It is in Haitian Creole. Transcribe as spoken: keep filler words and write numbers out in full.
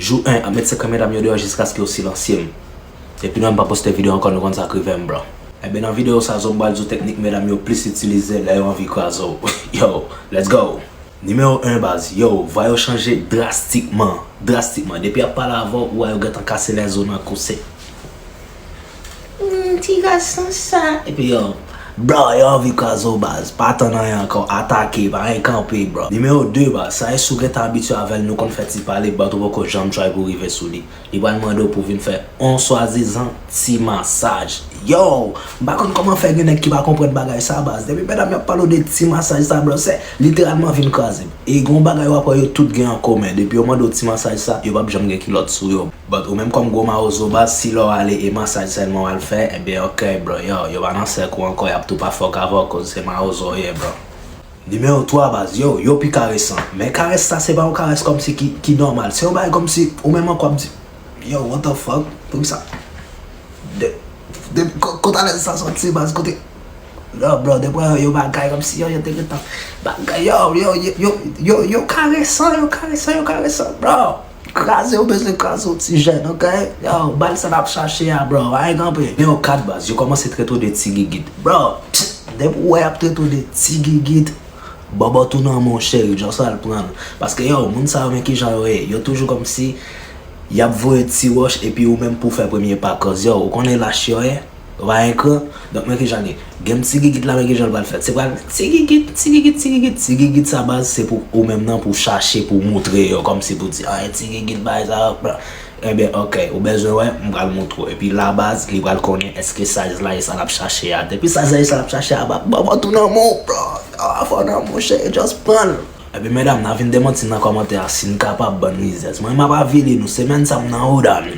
Jou en, ap met sekrè medam yo deyò jiskaske yo silansye m. Epi non, m pa poste videyo ankò, nou konn sa k rive m, bro. Ebyen, nan videyo sa, zo m pral di w teknik medam yo plis itilize lè yo anvi kraze w. Yo, let's go! Nimewo en, baz, yo, vwa yo chanje drastikman, drastikman. Depi y ap pale avè w, ou wè yo gentan kase lèzo nan kou, se "Hmm, ti gason sa." Epi yo, bro, yo anvi kraze w, baz. Pa tann anyen ankò, atake, pa anyen kanpe, bro. Nimewo de, baz, sa e si w gentan abitye avè l, nou konn fè ti pale, but ou poko janm try pou rive sou li. Li pral mande w pou vin fè on swadizan ti masaj. Yo, m pa konn kòman fè gen nèg ki pa konprann bagay sa, baz. Depi medam y ap pale w de ti masaj sa, bro, se literalman vin kraze m. E gen yon bagay w ap wè yo tout gen an komen. Depi yo mande w ti masaj sa, yo p ap janm gen kilòt sou yo. But ou menm kòm gwo mawozo, baz, si lè w ale e masaj sèlman w al fè, ebyen, ok, bro, yo, yo pa nan sèk ou ankò, y ap tou pa fòk avè w, koz se mawozo w ye, bro. Nimewo twa, baz, yo, yo pi karesan. Men karès sa, se pa yon karès kòmsi ki, ki nòmal. Se yon bagay kòmsi ou menm ankò ap di, yo, what the fuck? Poukisa? De, de, ko-, kote alèz sa sòti, baz, kote? Yo, bro, depi yo bagay kòmsi, yo, yo te gentan bagay, yo, yo, yo, yo, yo, yo karesan, yo karesan, yo karesan, bro. Kraze, yo bezwen kraze w, ti jèn, ok? Yo, ba l sa l ap chache a, bro. Ay kanpe. Nimewo kat, baz, yo kòmanse trete w de ti gigit. Bro, depi w wè y ap trete w de ti gigit, bòbòt ou nan men w, cheri, just al pran l. Paske, yo, moun sa yo, men kijan yo ye. Yo toujou kòmsi y ap voye ti wòch epi ou menm pou w fè premye pa, koz, yo, ou konnen lach yo ye. Ou pa gen kran. Donk, men kijan l ye. Gen ti gigit la, men kijan l pral fèt. Se pral ti gigit, ti gigit, ti gigit, ti gigit sa, baz, se pou ou menm nan, pou w chache, pou w moutre yo, kòmsi pou di, ah, ti gigit, bagay sa, bla. Ebyen, ok, ou bezwen wè, m pral moutre w. Epi la, baz, li pral konnen èske size la e sa l ap chache a. Depi size la e sa l ap chache a, ba, ba, ba tou nan men w, bro. Ah, fò nan men w, cheri, just pran l. Epi, medam, n a vin demanti nan kòmantè a si n kapab ban n rizèz. Mwen, m ap avili nou. Semèn sa, m nan Odan.